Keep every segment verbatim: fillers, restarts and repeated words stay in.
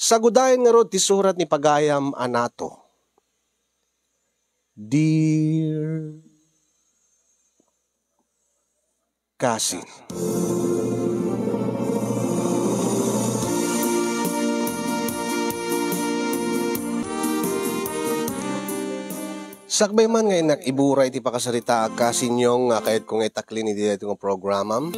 Sagudayen ngarud ti surat ni pagayam a Nato. Dear Kasin. Sakbay man nga innak ibura iti pakasaritaak, Kasin Yong, nga kayatko nga itaklin iti daytoy nga programam.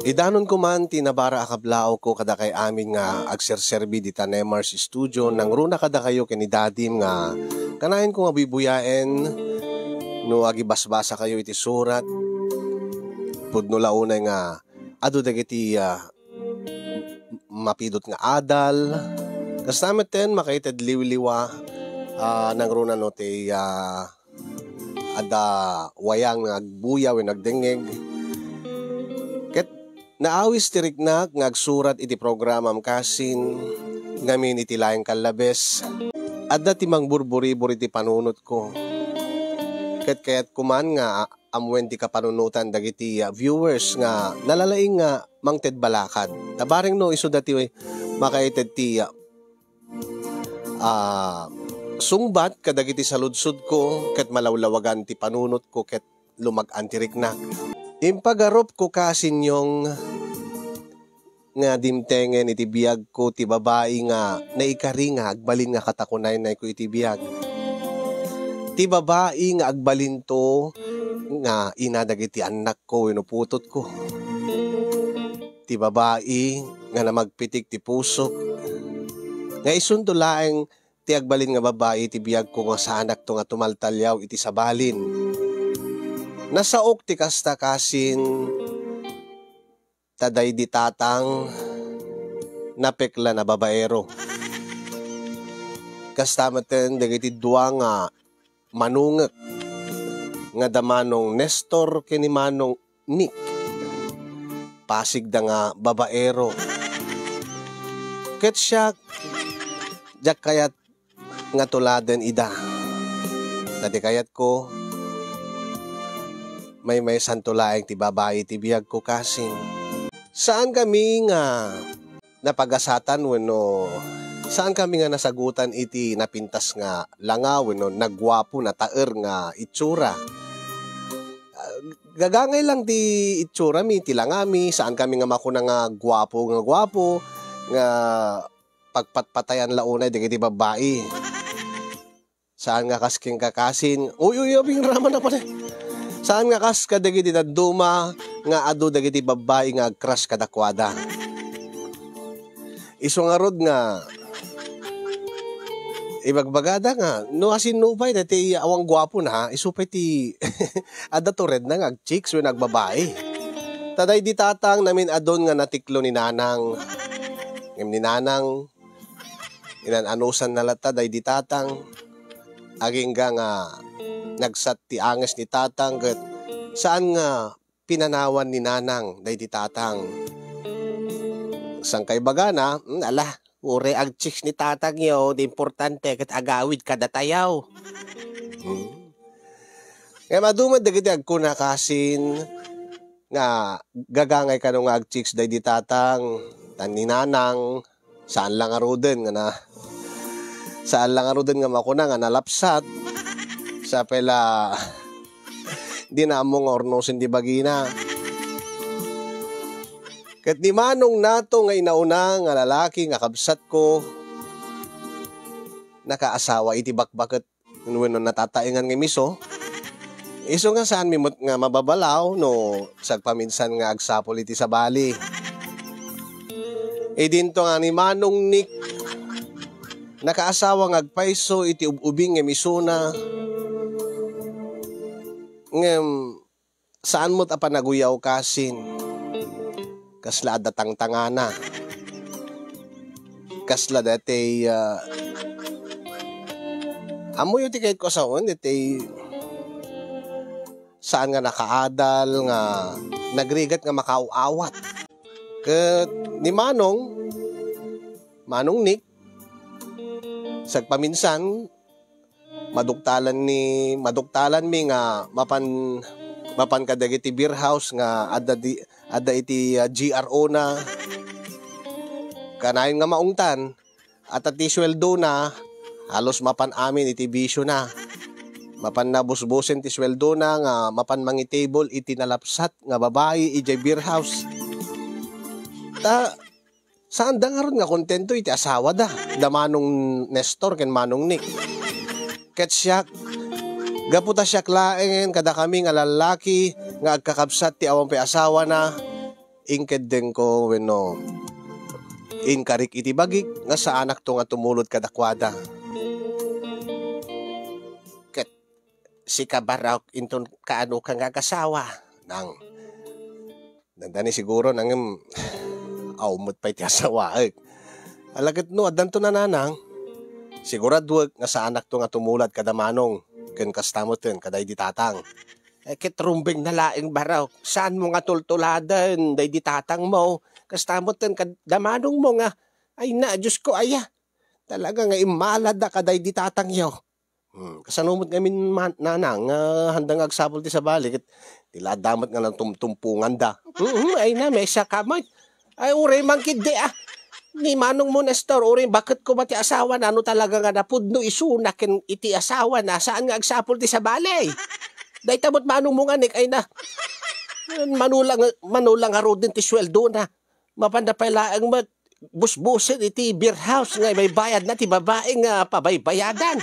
Idanonko man ti nabara a kablaawko kadakay amin nga agserserbi dita Nemar's Studio, nangruna kadakayo ken ni Dadim nga kanayon ko nga buybuyaen no agibasbasakayo iti surat. Pudno la unay nga adu dagiti, ah, mapidot nga adal. Kasta metten, makaited liwliwa, ah, nangruna no ti, ah, adda wayang nga agbuya wenno agdengngeg. Ket naawis ti riknak nga agsurat iti programam, Kasin, ngamin iti laeng kallabes, adda ti mangburburibor iti panunotko. Ket kayatko man nga ammoen ti kapanunotan dagiti, ah, viewers nga nalalaing nga mangted balakad. Ta bareng no isuda ti makaited ti, ah, ah, sungbat kadagiti saludsodko ket malawlawagan ti panunotko ket lumag-an ti riknak. Impagarupko, Kasin Yong, nga dimtengen iti biagko ti babai nga naikari nga agbalin nga katakunaynayko iti biag. Ti babai nga agbalinto nga ina dagiti annakko wenno putotko. Ti babai nga namagpitik ti pusok. Nga isunto laeng ti agbalin nga babai ti biagko nga saanakto nga tumaltaliaw iti sabalin. Nasaok ti kasta, Kasin, ta daydi tatang napekla na babaero. Kasta metten dagiti dua nga manungek nga da Manong Nestor ken ni Manong Nick. Pasigda nga babaero. Ket siak, diak kayat nga tuladen ida. Ta ti kayatko, maymaysanto laeng ti babai ti biagko, Kasin. Saankami nga napagasatan wenno saankami nga nasagutan iti napintas nga langa wenno naguapo, nataer nga itsura. Ah, gagangay lang ti itsurami, ti langami, saankami nga makuna nga guapo nga guapo, nga pagpatpatayan la unay dagiti babbai. Saan nga kas kenka, Kasin. Uy, uy, abing raman na pala. Saan nga kas kadagiti dadduma nga adu dagiti babbai nga agkras kadakuada. Isu ngarud nga ibagbagada nga, no, asin no pay, dati awang guapo na, isu pay ti adda turedna nga agchicks wenno agbabai. Ta daydi tatang namin-adun nga natiklo ni Nanang. Ngem ni Nanang, inan-anusanna latta daydi tatang. Agingga nga nagsat ti anges ni tatang ket saan nga pinanawan ni Nanang daydi tatang. Saan kaibagana, hmm, ala, uray agchicks ni tatang yo, di importante ket agawid kadatayo. Hmm. Ngem adu met dagiti agkuna, Kasin, nga gagangay kano nga agchicks daydi tatang, tan ni Nanang, saan la ngaruden nga na, saan la ngaruden nga makuna nga nalapsat. Sapay la, di na ammo nga urnosen ti bagina. Ket ni Manong Nato nga inauna nga lalaki nga kabsatko, nakaasawa iti bakbaket wenno natataengan nga miso. Isu nga saanmi met nga mababalaw no sagpaminsan nga agsapul iti sabali. Idinto nga ni Manong Nick, nakaasawa nga agpayso iti ub-ubing nga misona. Ngem saan met a panaguyaw, Kasin. Kasla adda tangtangana. Kasla daytoy, ah, ammoyo ti kayatko a sawen, daytoy saan nga nakaadal, nga nagrigat nga makaaw-awat. Ket ni Manong, Manong Nick, sagpaminsan, maduktalan ni, maduktalanmi nga mapan, mapan kadagiti beer house nga adda di, adda iti, ah, G R O na. Kanayon nga maungtan, a ta ti sueldona, halos mapan amin iti bisiona. Mapan nabusbusen ti sueldona nga mapan mangitibol iti nalapsat nga babai idiay beer house. Ta, saanda ngarud nga kontento iti asawada, da Manong Nestor ken Manong Nick. Ket siak, gapu ta siak laengen kadakami nga lallaki nga agkakabsat ti awan pay asawana, inkeddengko wenno inkarik iti bagik nga saanakto nga tumulod kadakuada. Ket sika, Barok, inton kaanoka nga agasawa, nang. Dandani siguro, nangem, aw met pay ti asawaek. Ala ket no addanto, Nanang, siguraduek nga saanakto nga tumulad kada Manong, ken kasta metten kadaydi Tatang. Eh, ket rumbeng na laeng, Barok. Saanmo nga tultuladen daydi tatangmo. Kasta metten kad-, da Manongmo nga, ay na, Diosko, aya. Talaga nga immalada kadaydi tatangyo. Hmm, kasano met ngamin, ma-, Nanang, nga haanda nga agsapul ti sabali, ket ti la adda met nga natumtumponganda. Mm, ay na, maysa ka met. Ay, uray mangkiddi, ah. Ni Manongmo Nestor, uray baket koma ti asawana, no talaga nga napudno isuna ken iti asawana, saan nga agsapul ti sabali. Dayta met Manongmo nga Nick, ay na. Mano la nga, mano la ngaruden ti sueldona. Mapanda pay laeng met busbusen iti beer house nga ibaybayadna ti babai nga pabaybayadan.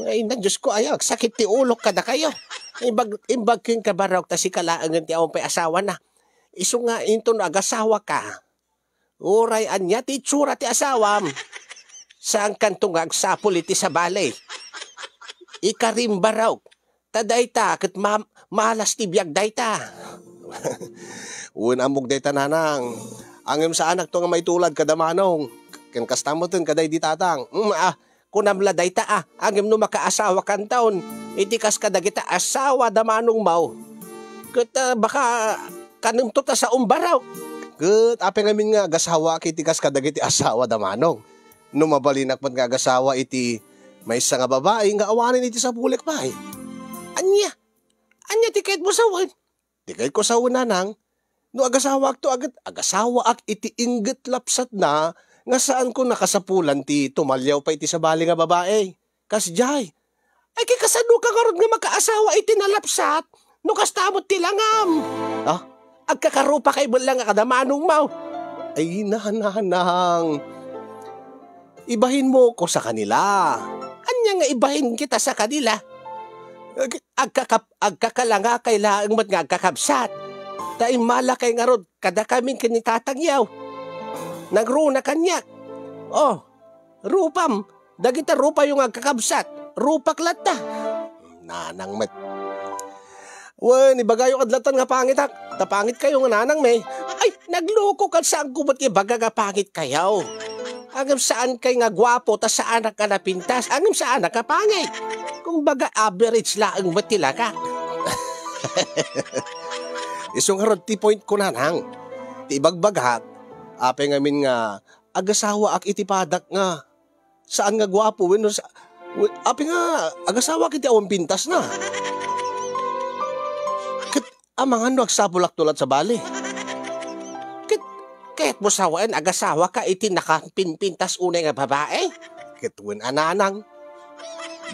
Ay na, Diosko, aya, agsakit ti ulok kadakayo. Imbag, imbag kenka, Barok, ta sika laengen ti awan pay asawana. Isu nga inton agasawaka, uray ania ti itsura ti asawam, saankanto nga agsapul iti sabali. Ikarim, Barok, ta dayta ket ma-, malas ti biag dayta. Wen, ammok dayta, Nanang. Ngem saanakto nga maitulad kada Manong. Ken kasta metten kadaydi Tatang. Mm, ah, kunam la dayta, ah. Ngem no makaasawakanton, iti kas kadagiti asawa da Manongmo, ket, ah, baka kanemto ta saom, Barok. Ket apay ngamin nga agasawaak iti kas kadagiti asawa da Manong? No mabalinak met nga agasawa iti maysa nga babai nga awanen iti sapulik pay. Ania? Ania ti kayatmo sawen? Ti kayatko sawen, Nanang, no agasawaakto, agat-, agasawaak iti inggit lapsatna nga saanko nakasapulan ti tumaliaw pay iti sabali nga babai. Kasdiay. Ay, ket kasanoka ngarud nga makaasawa iti nalapsat no kasta met ti langam? Ah? Agkakarupakay met laeng a kada Manongmo. Ay, Nanang, ibahinmok sakanila. Ania nga ibahin kita sakanila? Ag-, agkakap-, agkakalangakay laeng met nga agkakabsat. Ta immalakay ngarud kadakami ken ni tatangyo. Nagruna kaniak. Oh, rupam, dagita rupayo nga agkakabsat, rupak latta. Nanang met. Wen, ibagayo kad latta nga pangitak. Ta pangitkayo nga nanang mi. Ay, nagloko kad, saanko met nga ibaga nga pangitkayo. Ngem saankay nga guapo, ta saanak nga napintas. Ngem saanak nga pangit. Kumbaga, average laeng met ti laka. Isu ngarud ti point ko, Nanang. Ti ibagbagak, apay ngamin nga agasawaak iti padak nga saan nga guapo wenno sa-, we-, apay nga agasawaak iti awan pintasna? Ket amangan no agsapulakto latta sabali? Ket kayatmo sawen agasawaka iti nakapimpintas unay nga babai? Ket wen a, Nanang,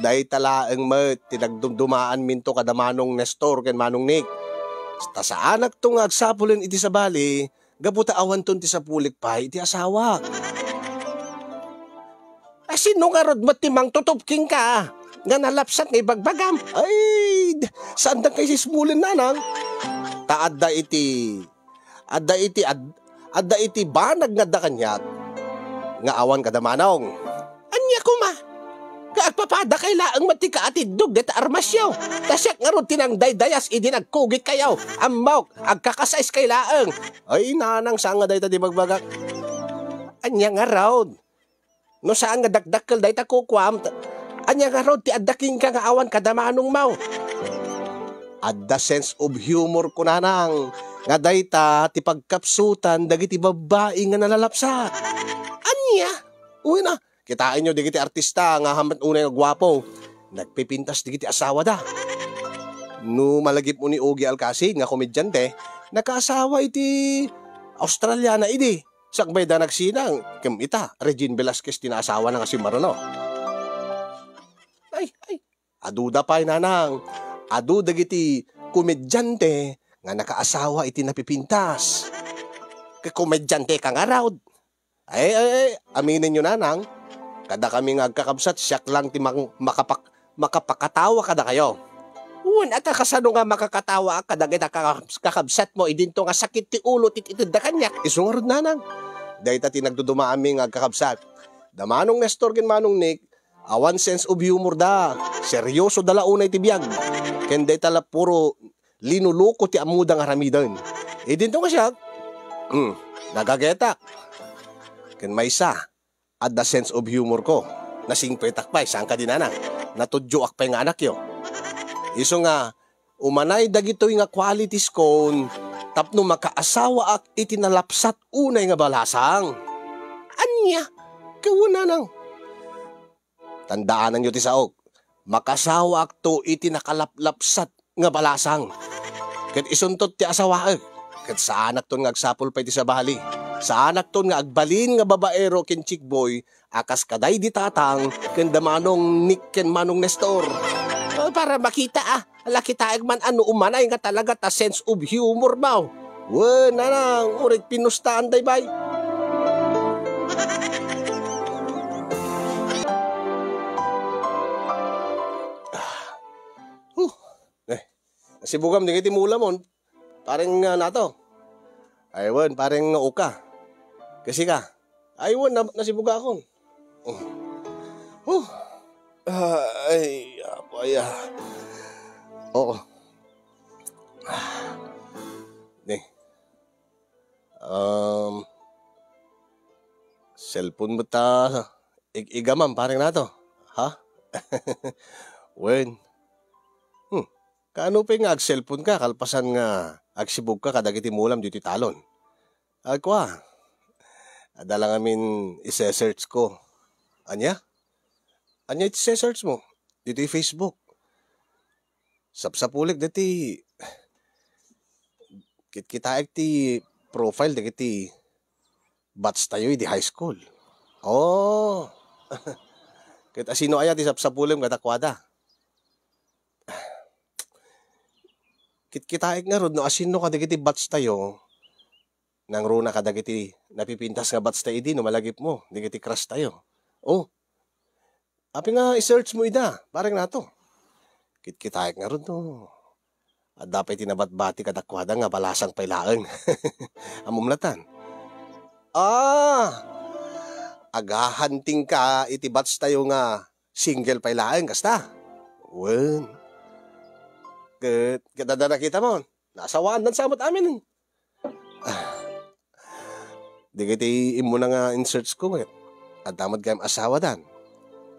dayta laeng met ti nagdumdumaanminto kada Manong Nestor ken Manong Nick. Ta saanakto nga agsapulen iti sabali, gapu ta awanton ti sapulik pay iti asawak. A, sino ngarud met ti mangtutup kenka nga nalapsat nga ibagbagam? Ay, d-, saandak nga isismulen, Nanang. Ta adda iti, adda iti, ad-, adda iti banag nga adda kaniak nga awan kada Manong. Ania koma? Nga agpapadakay laeng met ti kaatiddog dayta armasyo. Ta siak ngarud ti nangdaydayas idi nagkugitkayo. Ammok, agkakasaiskay laeng. Ay, Nanang, saan nga dayta ti bagbagak? Ania ngarud? No saan nga dakdakkel dayta kukuam, ta-, ania ngarud ti adda kenka nga awan kada Manongmo? Adda sense of humor ko, Nanang, nga dayta ti pagkapsutan dagiti babbai nga nalalapsat. Ania? Uy na, kitaenyo dagiti artista nga awan met unay nga guapo. Nagpipintas dagiti asawada. No malagipmo ni Ogie Alcacid nga komedyante, nakaasawa iti Australiana idi. Sakbay da nagsinang, ken ita, Regine Velasquez ti naasawana nga simmaruno. Ay, ay, adu da pay, nanang. Adu dagiti komedyante nga nakaasawa iti napipintas. Ket komedyante ka ngarud. Ay, ay, ay, aminenyo, nanang. Kadakami nga agkakabsat, siak lang ti mang-, makapak-, makapakatawa kadakayo. Wen, ata kasano nga makakatawaak kadagita kakabs-, kakabsatmo idinto nga sakit ti ulo ti itedda kaniak? Isu ngarud, nanang. Dayta ti nagdudumaami nga agkakabsat. Da Manong Nestor ken Manong Nick, awan sense of humor da. Seryoso da la unay ti biag. Ken dayta la puro linuluko ti ammoda nga aramiden. Idinto nga siak, hmm, nagagetak. Ken maysa, adda sense of humor ko. Nasingpetak pay, saan kadi, nanang? Natudioak pay nga anakyo. Isu nga, umanay dagitoy nga qualities kon tapno makaasawaak iti nalapsat unay nga balasang. Ania? Kawen, nanang. Tandaananyo ti saok. Makasawaakto iti nakalaplapsat nga balasang. Ket isunto ti asawaek. Ket saanakton nga agsapul pay ti sabali. Saanakton nga agbalin nga babaero ken chickboy a kas kadaydi tatang ken da Manong Nick ken Manong Nestor. Ah, para makita, ah. Ala, kitaek man a no umanay nga talaga ta sense of humor mo. Wen, nanang, uray pinustaanday, bay. Ah. Huh. Eh, nasibugam dagiti mulamon. Pareng, ah, nato. Ay, wen, pareng, ah, uka. Kasi ka. Ay, wen, na-, nasibugakon. Oh. Huh. Ah, ay, apay, ah. Oo. Ah. Ni. Um, cellphone mo ta ig-, igamam, pareng nato. Ha? Wen. Hmm. Kaano pay nga ag-cellphone ka kalpasan nga agsibug ka kadagiti mulam ditoy talon? Ay, kua. Adda lang amin ise-search ko. Ania? Ania iti ise-search mo? Ditoy Facebook. Sapsapulik dati, kitkitaek ti profile dagiti batch tayo idi high school. Oh. Ket asino aya ti sapsapulem kadakuada? Kitkitaek ngarud no asino kadagiti batch tayo, nangruna kadagiti napipintas nga batch tayo idi no malagipmo, dagiti crush tayo. Oh. Apay nga i-search mo ida, pareng nato? Kitkitaek ngarud no adda pay ti nabatbati kadakuada nga balasang pay laeng. Ammom latan. Ah! Agahunting ka iti batch tayo nga single pay laeng, kasta? Wen. Ket, ket adda nakita mo, nasawaandan sa met amin. Ah. Dagiti immuna nga in-search ko, ket adda met gayam asawadan.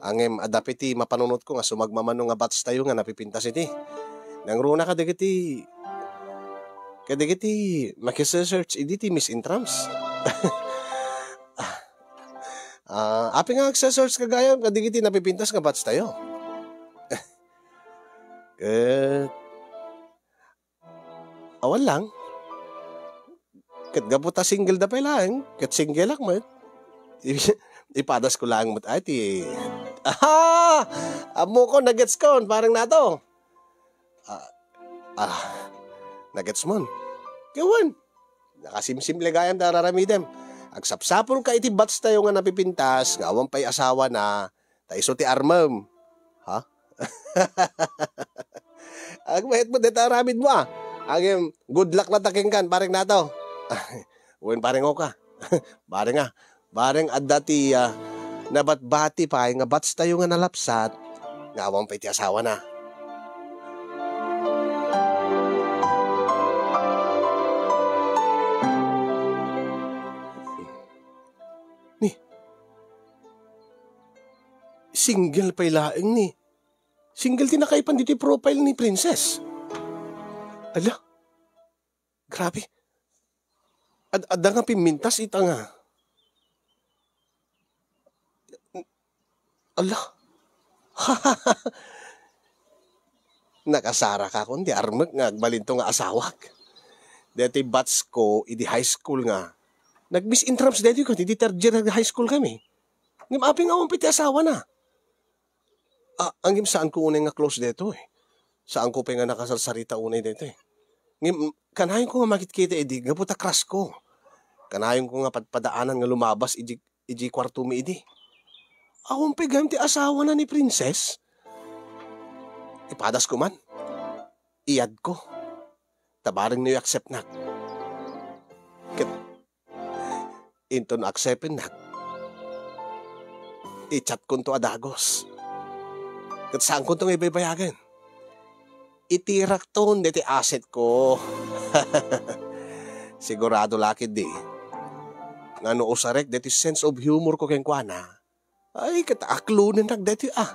Ngem adda pay ti mapanunotko nga sumagmamano nga batch tayo nga napipintas iti. Nangruna kadagiti, kadagiti makise-search idi ti Miss Intrams. Ah, apay nga agse-search ka gayam kadagiti napipintas nga batch tayo? Ket awan lang. Ket gapu ta single da pay laeng, ket singleak met. Ipadasko laeng met ay ti, aha! Ammokon, nagetskon, pareng nato. Ah, ah, nagetsmon. Ket wen, nakasimsimple gayam ti ar-aramidem. Agsapsapulka iti batch tayo nga napipintas, nga awan pay asawana, ta isu ti armem. Ha? Agmayat met dayta aramidmo, ah. Agim, good luck latta kenkan, pareng nato. Wen, pareng oka. Pareng, ah, pareng adda ti, ah, nabatbati pay nga batch tayo nga nalapsat, nga awan pay ti asawana. Ni, single pay laeng ni. Single ti nakaipan ditoy profile ni Princess. Ala, grabe. Ad-, adda nga pimmintas ita nga. Ala. Nakasaraka kon ti armek nga agbalinto nga asawak. Deti batch ko idi high school nga Nag-Miss Intrams daytoy ket idi third year high school kami. Ngem apay nga awan pay ti asawana. Ah, ngem saanko unay nga close daytoy. Saanko pay nga nakasarsarita unay daytoy. Ngem kanayonko nga makitkita idi gapu ta crush ko. Kanayonko nga padpadaanan nga lumabas idi, idi kuartomi idi. Awan pay gayam ti asawana ni Princess. Ipadasko man. Iyadko. Ta bareng no i-acceptnak. Ket inton acceptennak, i-chatkonto a dagus. Ket saankonto nga ibaybayagen. Itirakton deti assetko. Sigurado la ketdi nga no usarek deti sense of humorko kenkuana, ay, ket aklonennak daytoy, ah.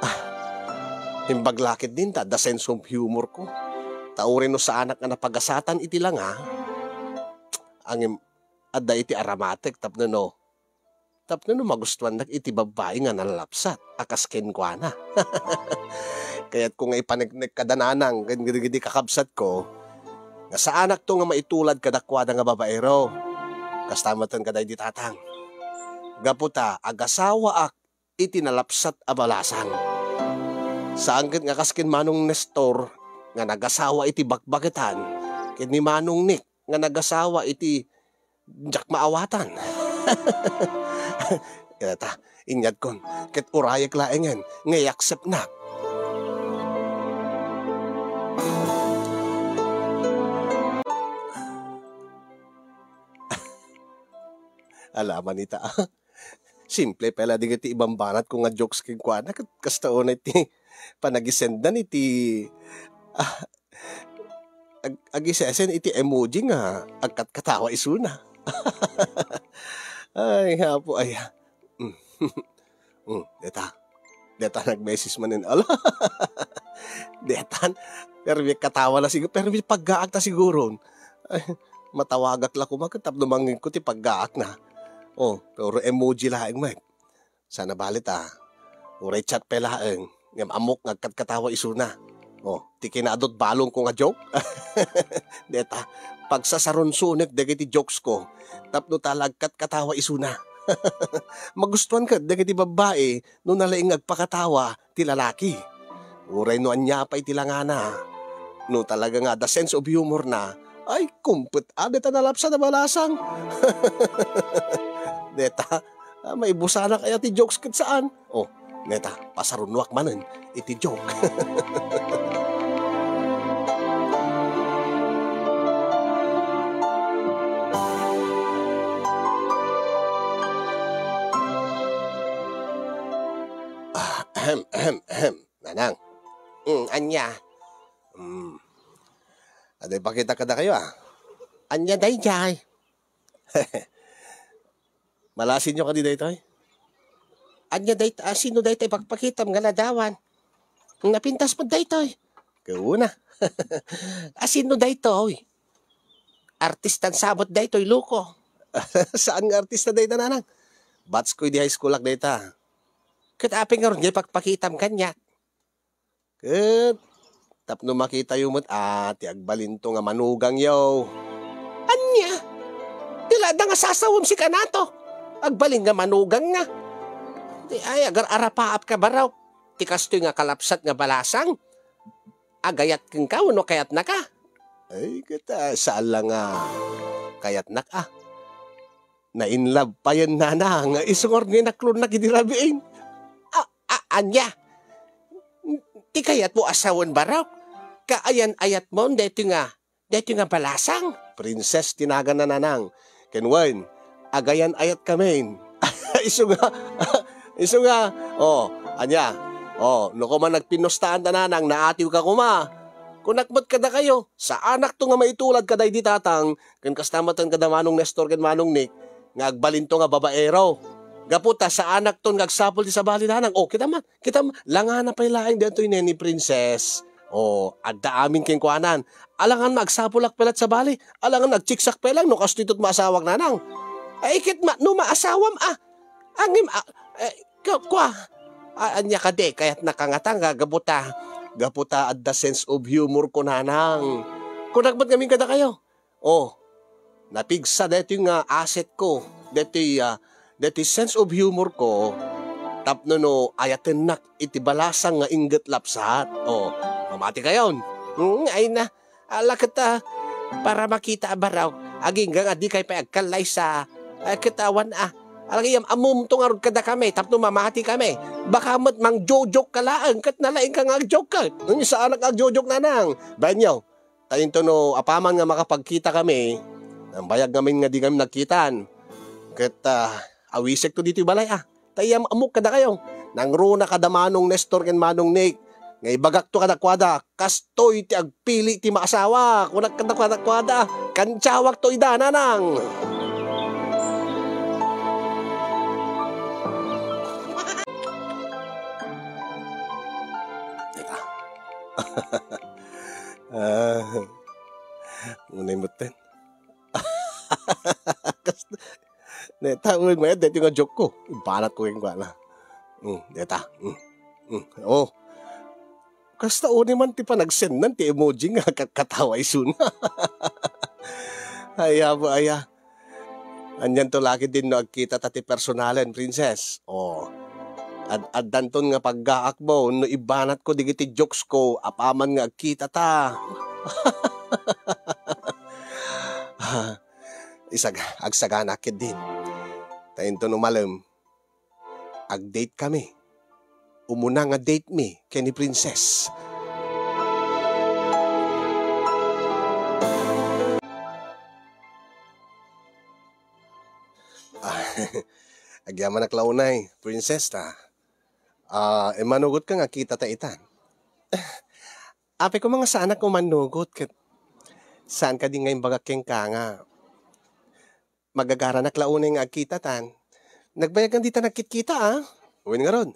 Ah, imbag la ketdin ta adda sense of humorko. Ta uray no saanak nga napagasatan iti langa, ngem adda iti aramatek tapno no, tapno no magustuannak iti babbai nga nalapsat a kas kenkuana. Kayatko nga ipaneknek kada nanang ken dagiti kakabsatko nga saanakto nga maitulad kadakuada nga babaero. Kasta metten kadaydi tatang. Gapu ta agasawaak iti nalapsat a balasang. Saan ket nga kas ken Manong Nestor nga nagasawa iti bakbaketan ken ni Manong Nick nga nagasawa iti diak maawatan. Ita, inyadkon, ket urayek laengen nga i-acceptnak. Alaman ita, ah. Simple pay la dagiti ibambanatko nga jokes kenkuana, ket kasta unay ti panagisendan iti, ah, ag-, agisesen iti emoji nga agkatkatawa isuna. Ay, Apo, ay, ah. Mm. Mm, deta. Deta nag-message manen. Ala. Detan. Permi katawa na siguro. Permi paggaak ta siguro. Ay, matawagak la koma ket tapno mangngegko ti paggaak na. Oh, puro emoji laeng met. Sana balit, ah. Uray chat pay laeng. Ngem ammok nga agkatkatawa isuna. Oh, ti kinaadut balongko nga joke? Deta, pagsasarunsonek dagiti jokesko tapno ta la agkatkatawa isuna. Magustuan ket dagiti babbai no nalaing nga agpakatawa ti lalaki. Uray no ania pay ti langana. No talaga nga adda sense of humor na, ay, kumpet a deta nalapsat a balasang. Deta, ah, maibusanak aya ti jokes ket saan? Oh, neta, pasarunnoak manen iti joke. Ah, ahem, ahem, ahem. Nanang. Mm, ania? Mm. Adda ipakita kadakayo, ah. Ania daydiay? Malasinyo kadi daytoy? Ania dayt-, asino daytoy ipakpakitam nga ladawan? Napintas met daytoy. Kuna. Asino daytoy? Artistan sabot daytoy, loko. Saan nga artista dayta, nanang? Batch ko idi high school ak dayta. Ket apay ngarud nga ipakpakitam kaniak? Ket tapno makitayo met a ti agbalinto nga manugangyo. Ania? Di la adda nga sasawem sika nato. Agbalin nga manugangna. Di ay, agar-arapaap ka, barok. Ti kastoy nga kalapsat nga balasang. Agayat kenka wenno kayatnaka? Ay, ket, ah, saan la nga kayatnak, ah. Na-in love payen, nanang, isu ngarud nga inaklonnak idi rabiin. A, a, ania? Ti kayatmo a sawen, barok? Kaayan-ayatmon daytoy nga, daytoy nga balasang? Princess ti naganna, nanang. Ken wen, agayan-ayatkamin. Isu nga, isu nga, oh, ania? Oh, no koma nagpinustaan ta, nanang, naatiwka koma. Kunak met kadakayo, saanakto nga maitulad kadaydi tatang, ken kasta met kada Manong Nestor ken Manong Nick, nga agbalinto nga babaero. Gapu ta saanakton nga agsapul ti sabali, nanang. Oh, kita man, kita man, langana pay laeng daytoy, Neni Princess. Oh, adda amin kenkuanan. Alangan nga agsapulak pay laeng sabali. Alangan nga agchiksak pay laeng no kastoy ket maasawak, nanang. Ay, ket ma-, no maasawam, ah. Angem, ah, eh, ka-, kua. Ah, ania kadi, kayatnaka ngata nga gapu ta, gapu ta adda sense of humor ko, nanang. Kunak met ngamin kadakayo. Oh, napigsa daytoy nga asset ko, daytoy, ah, daytoy sense of humor ko, tapno no ayatennak iti balasang nga ingget lapsat. O, mamati kayon. Hmm, ay na. Ala ket, ah, para makita a baraw, agingga nga dikay pay agkallaysa. Ay, ket awan, ah, ala, am-ammomto ngarud kadakami tapno mamati kami. Baka met mangjojoke ka laeng ket nalaing ka nga agjoke. Hmm, saanak agjojoke, nanang. Baenyo, ta intono apaman nga makapagkita kami, nagbayag ngamin nga di kami nagkitan. Ket, ah, awisekto ditoy balay, ah. Ta iyam-ammok kadakayo. Nangruna kada Manong Nestor ken Manong Nick nga ibagakto kadakuada, kastoy ti agpili ti maasawa. Kunak kadakuada, kuada, kantiawakto ida, nanang. Teka. Ah, unay metten. Kas-, ne, tawen mayat daytoy nga joke ko. Ibanat ko kenkuana. Mm, deta. Mm. Mm. Oh. Kasta uni man ti panagsennan ti emoji nga kat-, katawa isuna. Ay, abo, aya. Anian to lagi din no agkita ta ti personalen, Princess. Oh. Ad-, addanton nga paggaak mo no ibanat ko digiti jokes ko apaman nga agkita ta. Isag-, agsagana ketdin. Ta inton umalem, ag-date kami. Umuna nga date mi ken ni Princess. Ah, agyamanak la unay, Princess, ta. Ah, immanugot ka nga kita ta itan. Apay ko nga saanak umannugot ket saan ka di nga imbagak kenka nga magagaranak la unay nga agkita tan. Nagbayag nga dita nagkitkita, ah. Wen ngarud,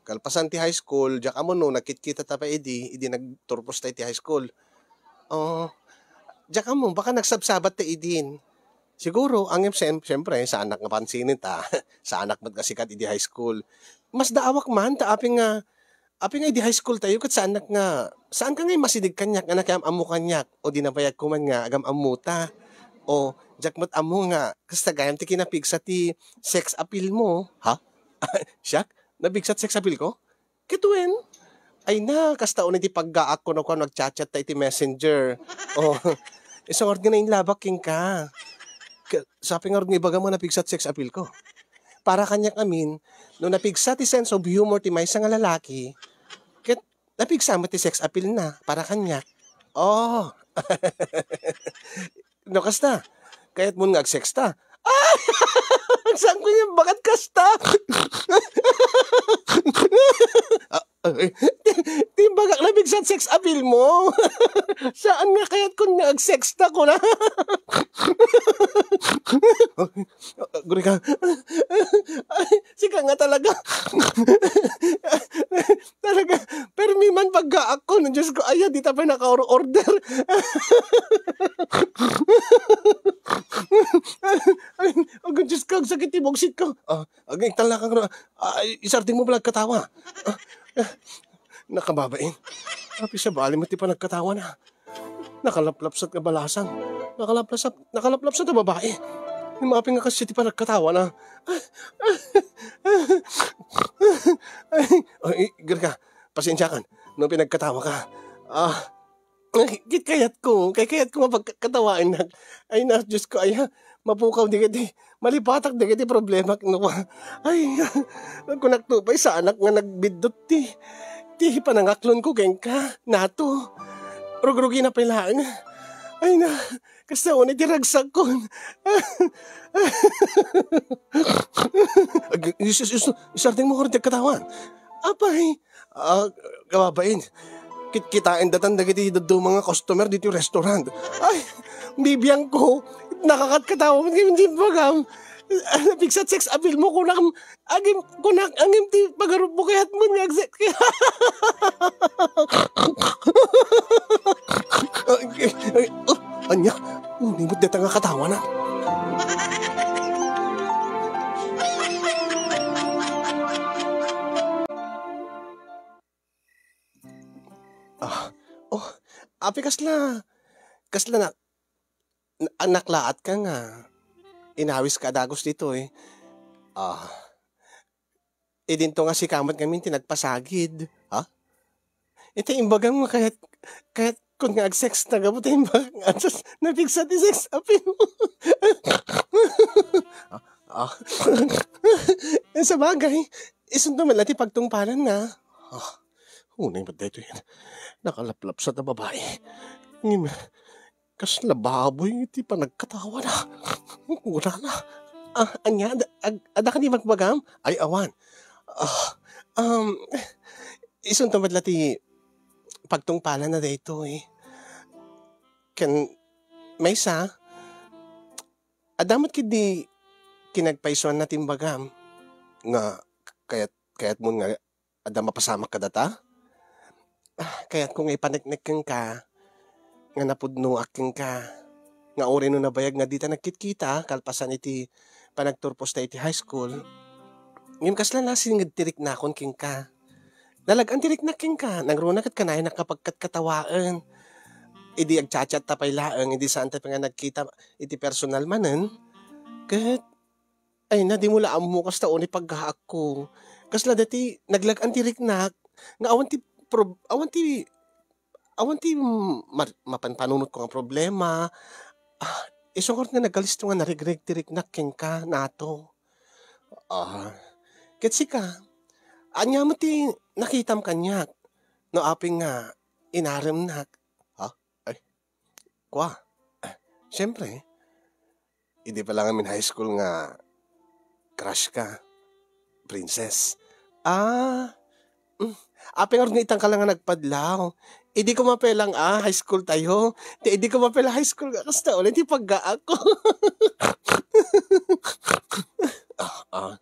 kalpasan ti high school, diak ammo no nagkitkita ta pay idi, idi nagturpos ta iti high school. Oo. Diak ammo, baka nagsabsabat ta idin. Siguro, angem sem-, siyempre, saanak nga pansinen ta. Saanak met nga sikat idi high school. Masdaawak man, ta apay nga, apay nga idi high school tayo, ket saanak nga, saan ka nga masidig kaniak, nga nakiam-ammo kaniak, o di nabayag ko man nga agam-ammo ta. O, diak met ammo nga, kasta gayam ti kinapigsa ti sex appeal mo. Ha? Siak? Nabigsa ti sex appeal ko? Ket wen? Ay na, kasta unay ti paggaak kuno, kuno, nagchat-chat ta iti messenger. Oh, isu ngarud nga nainlabak kenka. Ke-, sapay ngarud nga ibagam nga napigsa ti sex appeal ko. Para kaniak amin, no napigsa ti sense of humor ti maysa nga lalaki, ket napigsa met ti sex appeal na para kaniak. Oh. No kasta, kayatmon nga ag-sex ta? Ay! Saan ko yung bagat kasta? Ah, ay, ti, ti bagak na bigsan sex appeal mo. Saan nga kayat kun nga ag-sex ta ko na? Guri ka. Ay, sika nga talaga. Talaga, permi man paggaak ko, no, Diyos ko, aya, di ta pay naka-order. Ay, ago, Diyos ko, agsakit ti bugsit ko. Ah, agay, talakang ra-, ah, isarding mo pala katawa. Ah, ah, nakababain. Tapi sa bali mo ti panagkatawa na. Nakalaplapsat nga balasang. Nakalaplapsat, nakalaplapsat nga babae. Ni mapi nga kasi ti panagkatawa na. Ay, ay, Gerka, pasensya kan. No pinagkatawa ka. Ah, ay, kit kayat ko. Kay kayat ko nga pagkatawain na. Ay na, Diyos ko, ay, mapukaw di kiti. Malipatak dagiti problema, no? Ay, kunak to pay, saanak nga nagbiddut ti, ti panangaklon ko kenka, nato. Rugrugina pay laeng. Ay na, kasta unay ti ragsakkon. Ag-, is-, is-, is-, isardeng mo ko rin ti katawan. Apay, Ah, kababain, kitkitaen datan dagiti dadduma nga customer ditoy restaurant. Ay, bibiangko, nakakatkatawa met ngamin ti bagam. Napigsat sex appeal mo, kunak, agim, kunak, agim ti pagarup mo kayat mo nga agse-, Ay, ay, ay, ah, anya? Unay met deta nga katawa na. Ah, oh, api kasla, kasla na, N-, a, naklaatka nga inawiska a dagus ditoy. Ah, idinto nga sika met ngamin ti nagpasagid, ha? Iti imbagam nga kayat, kayat kun nga ag-sex na gapu ta imbag nga just napigsa ti sex appeal mo. Ah, ah. Sabagay, isunto met la ti pagtungpalanna. Ah, unay met daytoy. Nakalaplapsat a babae. Ngem, kasla baboy ti panagkatawana. Kunana. Ah, ania, ad-, ag-, adda kadi ibagbagam? Ay, awan. Ah, um, isunto met la ti pagtungpalanna daytoy. Ken maysa, adda met ketdi kinagpaysuanna ti imbagam nga kayat, kayatmon nga adda mapasamak kadata? Ah, kayatko nga ipaneknek kenka nga napudnoak kenka, nga uray no nabayag nga dita nagkitkita kalpasan iti panagturposta iti high school, ngem kasla nasinged ti riknakon kenka. Nalag-an ti riknak kenka, nangruna ket kanayon a kapagkatkatawaen. Idi agchat-chat ta pay laeng, idi saan ta pay nga nagkita iti personal manen, ket, ay na, dimo la ammo kasta unay paggaakko. Kasla dati naglag-an ti riknak, nga awan ti prob-, awan ti, awan ti mar-, mapanpanunotko nga problema. Ah, isu ngarud nga nagkalisto nga narigreg ti riknak kenka, Nato. Ah, ket sika, ania met ti nakitam kaniak no apay nga inaremnak? Ha? Ay, kua. Ah, siyempre, idi pa lang amin high school nga crush ka, Princess. Ah, mm, apay ngarud nga itangka lang nga nagpadlaw. Idi ko mapelang, ah, high school tayo. Ti idi ko mapelang high school nga, kasta ulit ti paggaak ko. Ah, ah.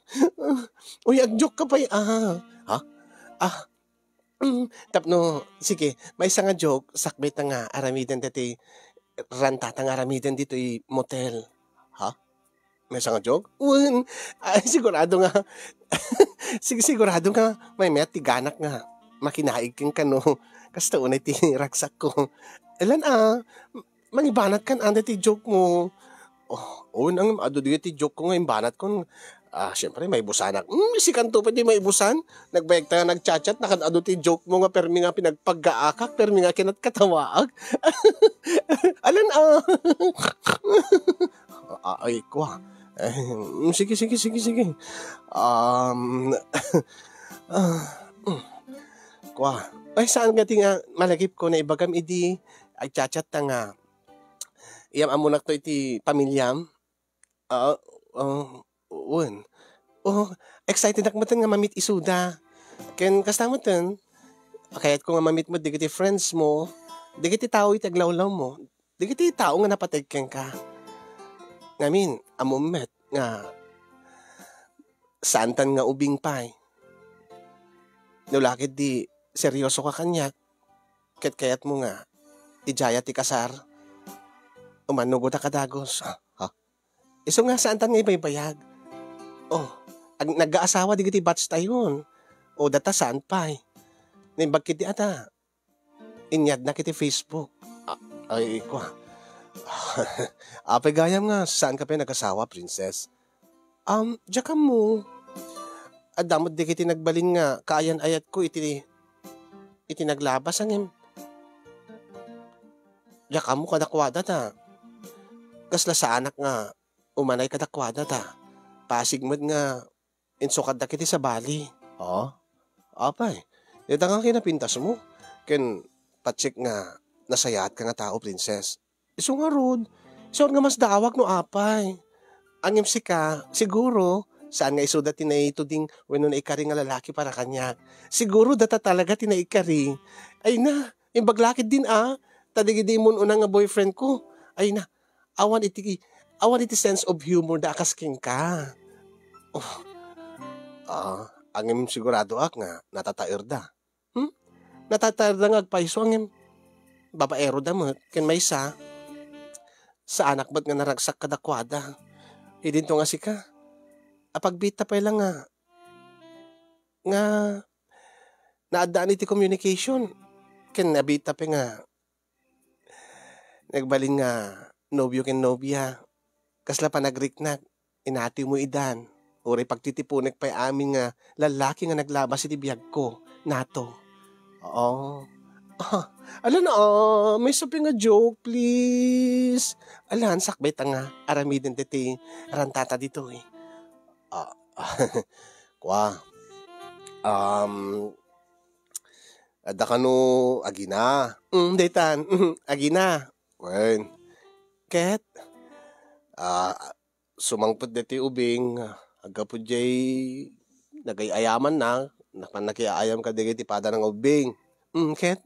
Uy, agjoke ka pay, ah. Ha? Ah, mm, tapno, sige, maysa nga joke, sakbay ta nga aramiden ditoy, ranta ta nga aramiden ditoy motel. Ha? Maysa nga joke? Wen, ay, sigurado nga, sig-, sigurado nga maymayat ti ganak nga makinaig kenka no kasta unay ti ragsakko. Elan, ah, mangibanatkan anda ti joke mo. Oh, wen, ang adu di ti joke ko nga imbanatkon. Ah, siyempre, maibusanak. Hmm, sikanto pay ti maibusan. Nagbayag ta nga nagchat-chat, nakad-adu ti joke mo nga permi nga pinagpaggaakak, permi nga kinatkatawaak. Alan, ah. Ah, ay, kua. Eh, mm, sige, sige, sige, sige. Um, ah, mm. Kua. Ay, saan nga ti nga malagip ko na ibagam idi agchat-chat ta nga iyam-ammonak to iti pamilyam? Ah, ah, wen. Oh, excited ak metten nga mamit isuda. Ken kasta metten, kayatko nga mamit met dagiti friends mo, dagiti tao iti aglawlaw mo, dagiti tao nga napateg kenka. Ngamin, ammom met nga saantan nga ubing pay. No la ketdi seryoso ka kaniak, ket kayatmo nga idiaya ti kasar, umannugotak a dagus. Ah, ha? Isu nga saantan nga ibaybayag. Oh, ag-, nagaasawa digiti batch tayon. O data saan pay? Naimbag ketdi ata, inyadnak iti Facebook. A-, ay, kua. Apay gayam nga saanka pay nagasawa, Princess? Um, diak ammo. Adda met dagiti nagbalin nga kaayan-ayatko iti, iti naglabas, ngem diak ammo kadakuada ta kasla saanak nga umanay kadakuada ta pasig met nga insukaddak iti sabali. Oh, apay, dita nga kinapintasmo ken patsek nga nasayaatka nga tao, Princess. Isu ngarud, saan nga masdaawak no apay? Ngem sika, siguro, saan nga isuda ti naituding wenno naikari nga lalaki para kaniak. Siguro, data talaga ti naikari. Ay na, imbag la ketdin a, ta dagidi immun-una nga boyfriend ko. Ay na, awan iti, awan iti sense of humor da a kas kenka. Oh. Ah, ngem siguradoak nga natataerda. Hmm? Natataerda nga agpayso, ngem babaero da met, ken maysa, saanak met nga naragsak kadakuada. Idinto nga sika, apagbiitta pay la nga, nga naaddaan iti communication, ken nabiitta pay nga nagbalin nga nobio ken nobia, kasla panagriknak, inatiwmo idan. Uray pagtitiponek pay amin nga lallaki nga naglabas iti biagko, nato. Oo. Ah, ala na, ah, may sapi nga joke, please. Alan, sakbay ta nga aramiden ti, ti rantata ditoy. Ah, kua. Um, adda kano agina? Mm, daytan. Mm, agina. Wen. Ket, ah, sumangpet daytoy ubing, aggapu diay nagay-ayamanna, napan nakiaayam kadagiti padana nga ubing. Mm, ket?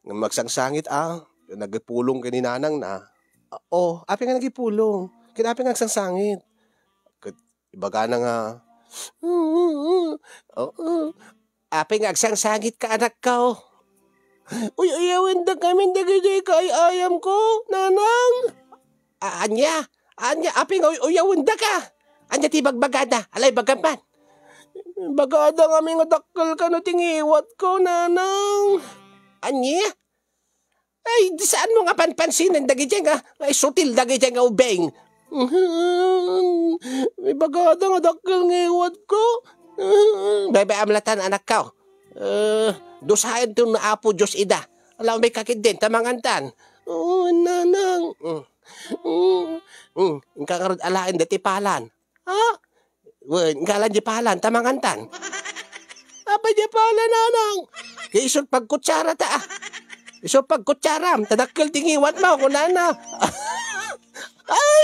Ngem agsangsangit a, nagipulong ken ni nanangna. Ah, o, apay nga nagipulong? Ket apay nga agsangsangit? Ket ibagana nga, "Oo, apay nga agsangsangit ka, anakko? Uy-uyawendak ngamin dagiti kaay-ayamko, nanang." A-, ania? Ania? Apay nga uy-uyawendaka? Ania ti bagbagada? Ala, ibagam man. Bagada ngamin nga dakkel kano ti ngiwatko, nanang. Ania? Ay, di saanmo nga panpansinen dagiti nga, nga isutil dagiti nga ubing. Ibagada nga dakkel ngiwatko. Bebe, amlatan, anakko. Eh, dusaen ti ni Apo Dios ida. Ala, umay ka ketdin, ta mangantan. Oo, nanang. Mm. Mm. Mm. Inka ngarud alaen dati palan. Ha? Wen, inka alaen di palan, ta mangantan. Apay di palan, nanang? Kay isut pagkutsara ta, ah. Isut pagkutsaram, ta dakkel ti ngiwatmo, kunana. Ay!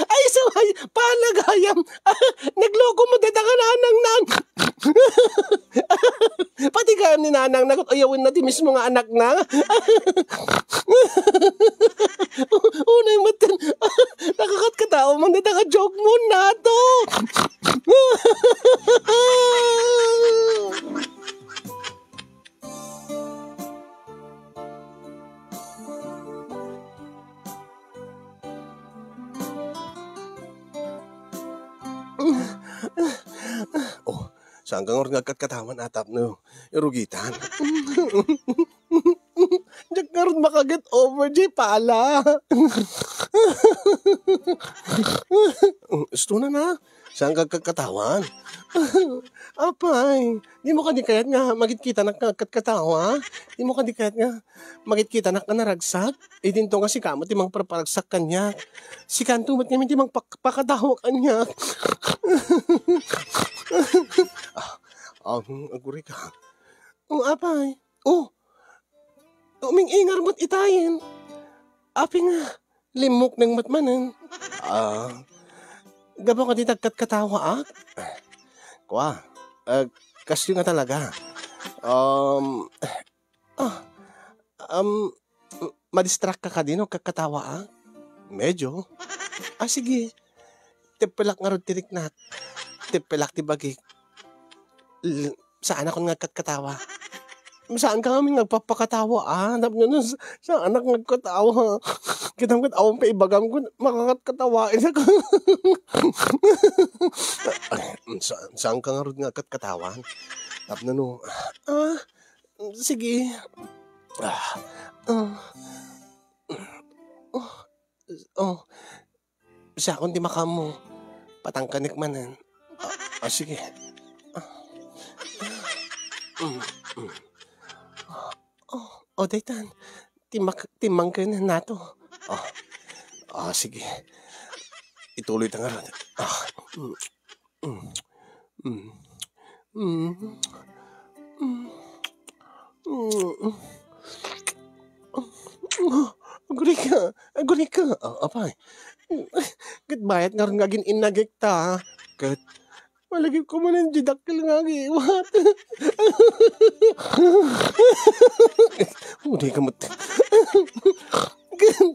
Ay, sabay, palagayam. Nagloko mo, dada ka, nanang, nan. Pati gayam ni nanang, nagut uyawen na ti mismo nga anak na. Unay mo, nakakat ka tao, man, dada ka joke mo, nato. Oh, saan ka ngarud nga agkatkatawa, tapno irugitan? Diak ngarud maka-get over jay pala. Isto na na. Saan ka agkatkatawa? Apay, dimo kadi kayat nga magitkitanak nga agkatkatawa? Dimo kadi kayat nga magitkitanak nga naragsak? Idinto nga sika met ti mangparparagsak kaniak. Sikanto met ngamin ti mangpak-, pakatawa kaniak. Ah, ah, agurika. O, apay. O, uming-ingar met itayen. Apay nga, limmukneng met manen. Ah, gapu kadi ti agkatkatawaak? Kua, ah, kasdi nga talaga. Um, ah, um, madistract ka kadi no agkatkatawaak? Medyo. Ah, sige. Teppelak ngarud ti riknak. Teppelak ti bagik. L-, saanakon nga agkatkatawa. Saan ka ngamin nga agpapakatawa, ah? Nap-, no, no, sa-, saanak nga agkatawa. Kitam ket awan pa ibagam kun makakatkatawa. Sa-, saan ka ngarud nga agkatkatawa? Tapno no, ah, sige. Ah, ah, oh, oh. Siakon ti makaammo. Patangkanek manen. Ah, ah, sige. Ah. Mm, mm. Oh, oh, daytan. Timmak-, timmangken nato. Oh. Ah, sige. Ituloy ta ngarud. Ah. Mm, mm. Mm. Mm. Mm. Mm. Agurika, agurika. Ah, apay. Ket bayat ngarud nga agin-innagek ta. Ket malagipko manen diay dakkel nga agiwat. Uray ka met.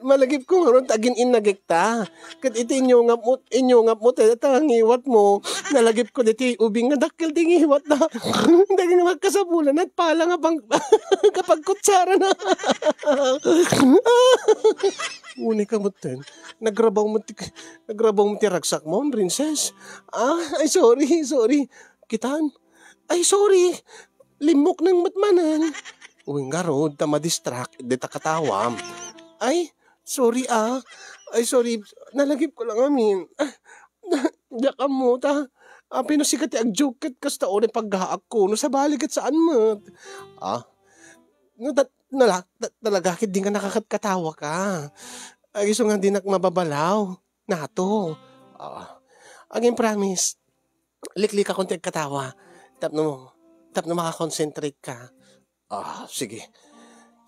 Malagipko ngarud ta agin-innagek ta. Ket iti inyungapmo, inyungapmo ta, ta ngiwatmo. Nalagipko ditoy ubing nga dakkel ti ngiwatna. Dagiti nga agkasapulanna, pala nga pang-, kapagkutsarana. Uray ka metten. Nagrabaw met ti, nagrabaw met ti ragsakmo, princess. Ah, ay, sorry, sorry. Kitam? Ay, sorry. Limmukneng met manen. Uy, ngarud, ta madistract dita katawam. Ay, Sorry, ah. Ay, sorry. Nalagip ko lang amin. Diak ammo ta. Apay no sika ti agjoke ket kasta unay paggaak ko. No sabali ket saan met. Ah? No, ta-, nala-, ta-, talaga ket di nga nakakatkatawa ka. Ay, isu nga dinak mababalaw. Nato. Ah. Again, promise. Liklikakon ti agkatawa. Tapno, tapno makakonsentrate ka. Ah, sige.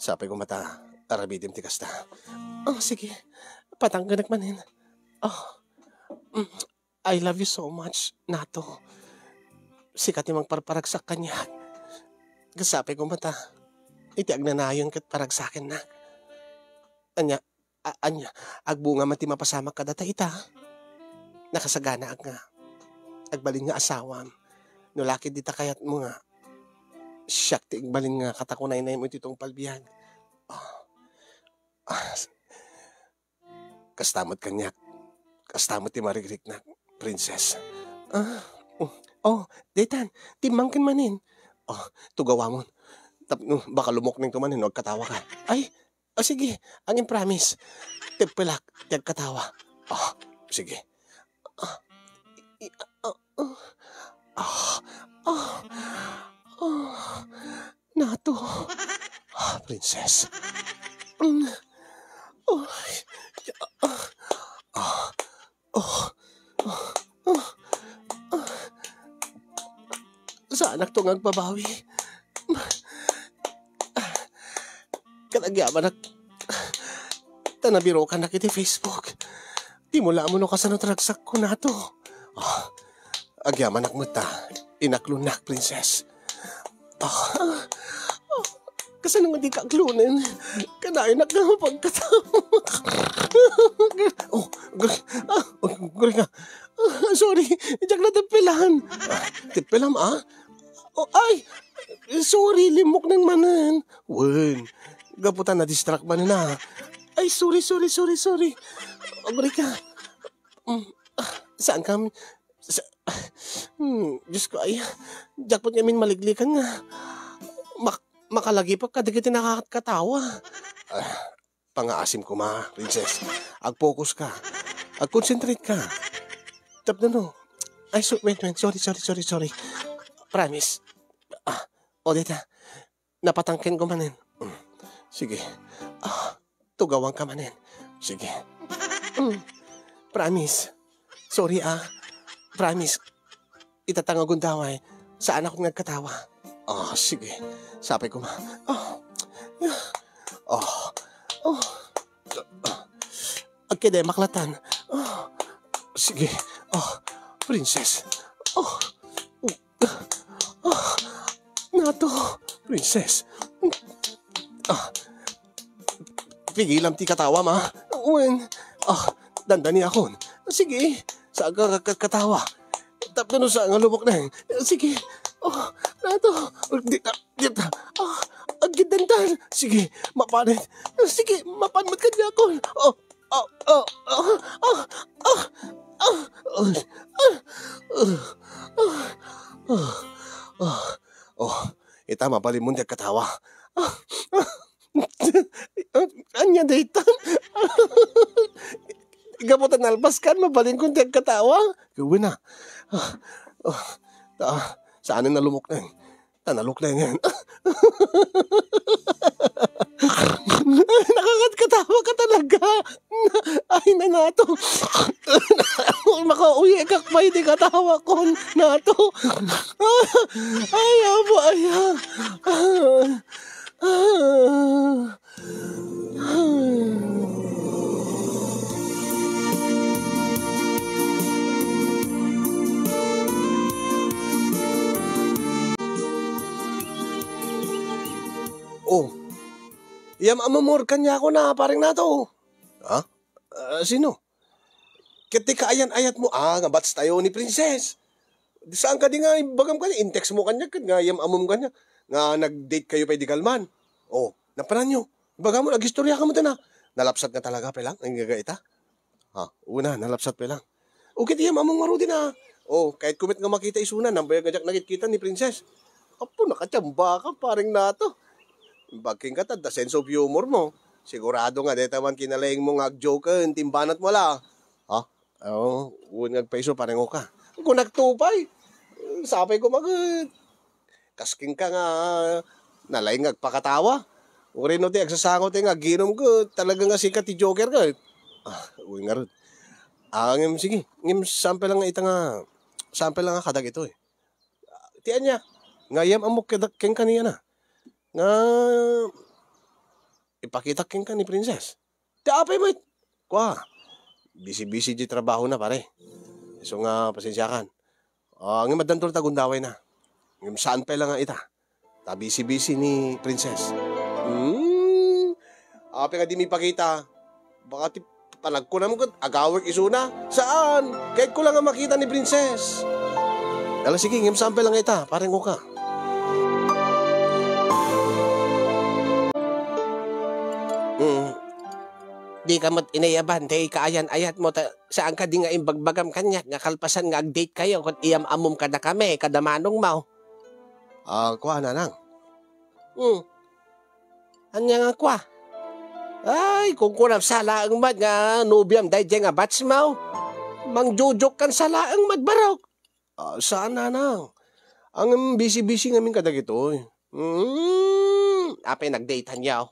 Sapay ko mata, aramidem ti kasta. Oh, sige. Patangkenek manen. Oh, mm, I love you so much, Nato. Sika ti mangparparagsak kaniak. Sapay ko mata, iti agnanayon ket paragsakennak. Ania, a-, ania, agbunga man ti mapasamak kadata ita? Nakasaganaak nga agbalin nga asawam. No la ket dita kayatmo nga siak ti agbalin nga katakunaynaymo iti tungpal biag. Ah. Ah, kasta met kaniak. Kasta met ti marigriknak, Princess. Ah, oh, oh, daytan, timmangken manen. Oh, tugawamon. Tapno, baka lumuknengto manen no agkatawa ka. Ay, oh, sige, again, promise. Teppelak ti agkatawa. Oh, sige. Ah, i-, ah, ah, ah, ah, ah, Nato. Ah, Princess. Mm. Oh, ah, ah, oh, oh, oh, ah. Saanakto nga agbabawi. Ket agyamanak ta nabirokannak iti Facebook. Dimo la ammo no kasano ti ragsakko, Nato. Ah, agyamanak met ta inaklonnak, Princess. Ah, ah, kasano nga dika aklonen? Kanayonak nga mapagkatawa. Oh, gr-, ah, oh, gr-, ah, sorry, diak nateppelan. Ah, teppelam, ah? Oh, ay! Sorry, limukneng manen. Wen, gapu ta na-distract manen, ah. Ay, sorry, sorry, sorry, sorry. Agrika. Mm, ah, saan ka? Sa-, hmm, Diyos ko, ay, jackpot nga amin maliklikan nga. Mak-, makalagipek kadagiti nakakatawa. Ah, pangaasim koma, Princess. Ag-focus ka. Ag-concentrate ka. Tapno no. Ay, so-, wait, wait. Sorry, sorry, sorry, sorry. Promise. Ah, o, dita. Napatangken ko manen. Mm. Sige. Ah, tugawan ka manen. Sige. Mm. Promise. Sorry, ah. Promise. Ita ta nga gundaway, saan ako nga agkatawa. Ah, sige. Sapay ko ma. Ah. Ah. Ah. Ah. Agkede maklatan. Ah. Sige. Ah. Princess. Ah. Ah. Nato. Princess. Ah. Pigilam ti katawa, ma. Wen. Ah, dandani akon. Sige, sa ka, ka, katawa. Tapno no sa nga lumukneng. Sige. Oh, Nato. Di, di, di, ah, aggidantan. Sige, mapanen. Sige, mapan met kaniakon. Oh, oh, oh, oh, oh, oh, oh, oh, oh, oh, oh, oh, ita, mabalinmon ti agkatawa. Ania dayta? Gapu ta nalpas kan, mabalinko ti agkatawa. Gawin na. Ah, ah, ta, saan na lumukneng? Ta naluknengen. Nakakatkatawa ka talaga. Ay, na, Nato. Makauwi ka pa, iti katawa ko, Nato. Ay, abo, ay, ah. Ah. Oh, yam-amumor kaniako na, pareng Nato. Ha? Ah, sino? Ket ti kaayan-ayatmo, ah, nga batch tayo ni Princess. Saan kadi nga ibagam kaniak, in-text mo kaniak, ket nga yam-amum kaniak, nga nag-date kayo pay di kalman. Oh, napananyo. Ibagam mo, agistorya ka met na. Nalapsat nga talaga, pay lang, ang gaga ita. Ha, una, nalapsat pay lang. O, ket yam-amum ngaruden na. Oh, kayatko met nga makita isuna, nambayag nga diak nakitkita ni Princess. Apo, nakachamba ka, pareng Nato. Imbag kenka ta, the sense of humor mo. Sigurado nga deta man kinalaingmo nga agjoken ti imbanatmo la. Ha? Oo, wen nga agpaiso, pareng Oka. Kunak to pay. Sapay ko maget. Kas kenka nga nalaing nga agpakatawa. Uray no ti agsasango ti nga aginom ket talaga nga sika ti joker ket. Ah, wen ngarud. Ah, ngem sige, ngem sample lang nga ita nga, sample lang nga kadagitoy. Ti ania, nga ayyam-ammok kada-, kenka ni ana. Nga ipakitak kenka ni Princess. Ti apay met? Kua, busy-busy di trabahona, pare. Isu nga pasensiakan. Ah, ngem addanto ta gundawayna. Ngem saan pay la nga ita. Ta busy-busy ni Princess. Hmm. Apay nga di mipakita? Baka ti panagkunam ket agawek isuna. Saan? Kayatko la nga makita ni Princess. Ala, sige, ngem saan pay la nga ita, pareng Oka. Hmm. Dika met inayaban ti kaayan-ayatmo ta saan kadi nga imbagbagam kaniak nga kalpasan nga ag-date kayo ket iyam-ammom kadakami, kada manongmo? Ah, kua, nanang. Hmm. Ania nga kua? Ay, kunkunam sa laeng met nga nobiam daydiay nga batchmo. Mangjojokkan sa laeng met, barok. Ah, saan, nanang. Ngem busy-busy ngamin kadagitoy. Hmm, apay nagdateanyo?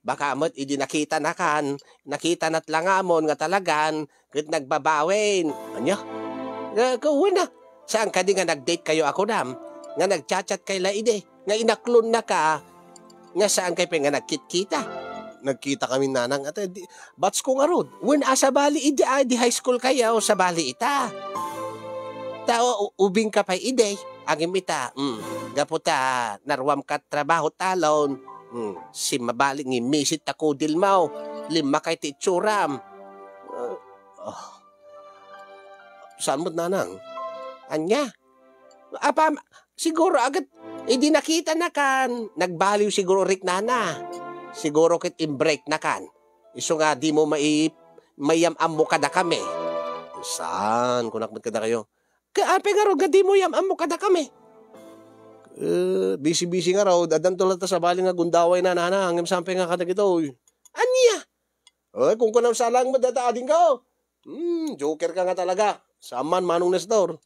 Baka met idi nakitanakan, nakitanat la ngamon nga talagan ket nagbabawin. Ania? Nga, kawen na. Saan kadi nga nag-date kayo a kunam? Nga nag-chat-chat kay la idi? Nga inaklonnaka? Nga saan kay pay nga nagkitkita? Nagkita kami, nanang. Ate, di, batch ko ngarud. Wen a, sabali idi, a, di high school kayo, sabali ita. Ta, u-, ubing ka pay idi. Agim ita, mm, gapu ta naruam ka trabaho talon. Hmm, simmabali nga immisit ta kudilmo. Limmakay ti itsuram. Ah, oh. Saan met, nanang? Ania? Apam, siguro agat, idi nakitanakan, nagbaliw siguro riknana. Siguro ket imbreaknakan. Isu nga dimo mai-, maiyam-ammo kadakami. Saan? Kunak met kadakayo. Ka-, apay ngarud nga dimo iyam-ammo kadakami? Eh, busy-busy ngarud. Addanto latta sabali nga gundawayna, nanang, ngem saan pay nga kadagitoy. Ania? Eh, kunkunam sa laeng met dayta adingko. Hmm, joker ka nga talaga. Saan man, Manong Nestor.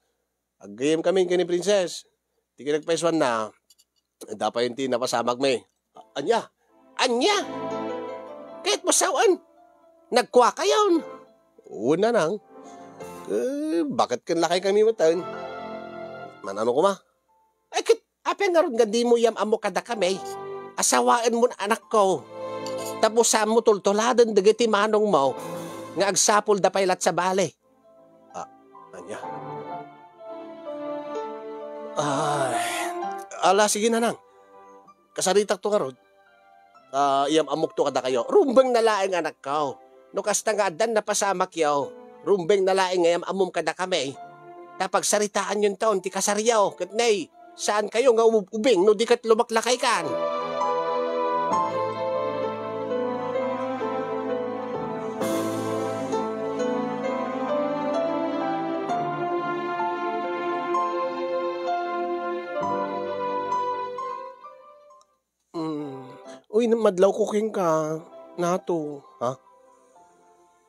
Aggayem kami ken ni Princess. Ti kinagpaisuanna, adda pay ti napasamakmi. Ania? Ania? Kayatmo sawen? Nagkuakayon? Wen, nanang. Eh, baket ken lakay kami metten. Man-ano koma? Ay, ket, apay ngarud nga dimo iyam-ammo kadakami? Asawaenmon anakko. Tapno saanmo tultuladen dagiti manongmo nga agsapulda pay latta sabali. Ah, ania? Ay, ala, sige, nanang. Kasaritakto ngarud. Ah, iyam-ammokto kadakayo. Rumbeng na laeng, anakko. No kasta nga addan napasamakyo, rumbeng na laeng nga iyam-ammom kadakami. Ta pagsaritaanyonton ti kasaryo, ket nay, saan kayo nga umub-ubing no di ket lumaklakaykan? Mm. Uy, madlawko kenka, Nato. Ha?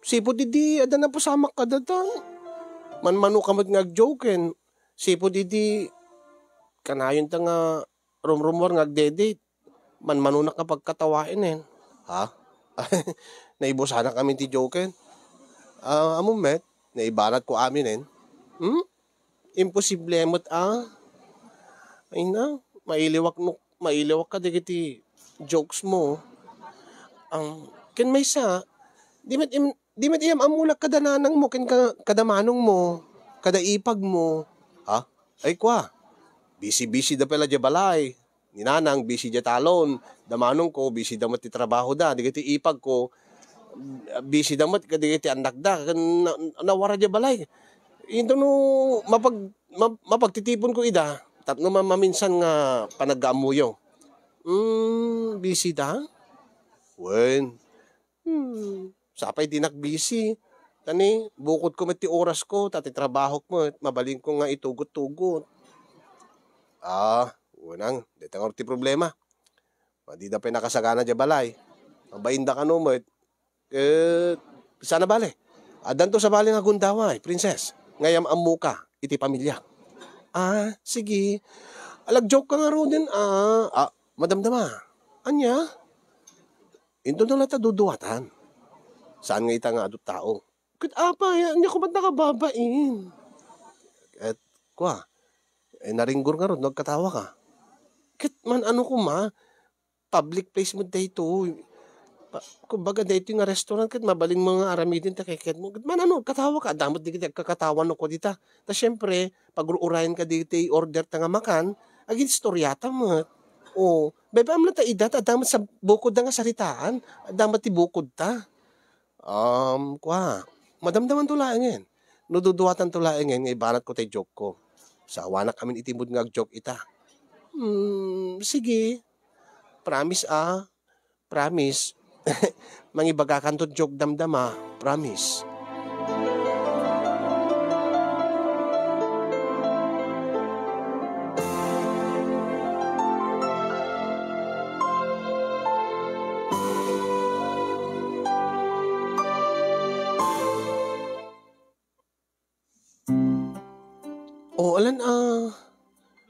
Sipud idi adda napasamak kadata. Manmano ka met nga agjoken. Sipud idi kanayonta nga rumrumor nga agdedate. Manmanonak nga pagkatawaen, eh. Ha? Naibusanak amin ti joken. Ah, ammom met, naibanatko amin, eh. Hmm? Imposible met, ah. Ay na, mailiwak no, mailiwak ka dagiti jokes mo. Ang, ken maysa, di met im-, di met iyam-ammonak kada nanangmo, ken ka-, kada manongmo, kada ipagmo. Ha? Ay, kwa. Busy-busy da pala diay balay. Ni nanang, busy diay talon. Da manongko, busy da met ti trabahoda. Dagiti ipagko, busy da met kadagiti annakda. Ken na-, nawara diay balay. Inton no mapag-, ma-, mapagtitiponko ida, tapno ma-, maminsan nga panaggaammoyo. Hmm, busy da? Wen. Hmm, sapay dinak busy. Tani, bukodko met ti orasko, ta ti trabahok met, mabalinko nga itugot-tugot. Ah, wen nang, dayta ngarud ti problema. Madida pay nakasagana diay balay. Mabainda kano met. Eh, saan a bale? Addanto sa bale nga gundaway, princess. Nga am-ammoka iti pamiliak. Ah, sige. Alagjoke ka ngaruden, ah. Ah, madamdama. Ania? Intono latta duduatan. Saan nga ita nga adu tao? Ket apay, ania koma ti nakababain? Ket, kua, eh, naringgor ngarud no agkatawaka. Ket man-ano koma, public place met daytoy. Pa-, kumbaga, daytoy nga restaurant ket mabalinmo nga aramiden ti kayatmo. Ket man-ano, agkatawaka, adda met dagiti agkakatawan no kua dita. Ta siempre, pag-ur-urayenka dagiti orderta nga makan, agistoriata met. O, bay-am latta ida, ta adda met sa bukodda nga saritaan, adda met ti bukodta. Um, kua, madamdamanto laengen. No duduatanto laengen nga ibanatko tay joke-ko. Sawanak amin iti mood nga agjoke ita. Hmm, sige. Promise, ah. Promise. Mangibagakanto joke damdama. Promise. O, alan, ah,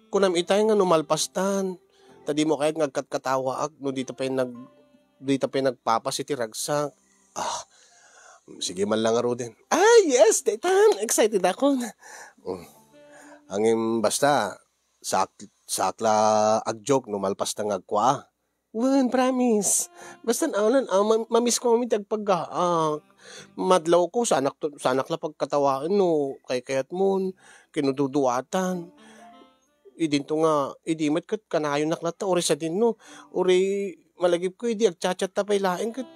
kunam itay nga no malpastan, ta dimo kayat nga agkatkatawaak no dita pay nag-, dita pay nagpapas iti ragsak. Ah, sige man lang ngaruden. Ah, yes, daytan, excited ako. Mm. Ngem basta, saak-, saak la agjoke no malpastan nga agkua. Wen, promise. Basta alan, ah, ma-, mamiss ko amin ti agpagaak. Madlawko, saanak to, saanak la pagkatawaen no kaykayatmon, ken no duduatan. Idinto nga, idi met ket kanayonnak latta, uray sadinno, uray malagipko idi agchat-chatta pay laeng ket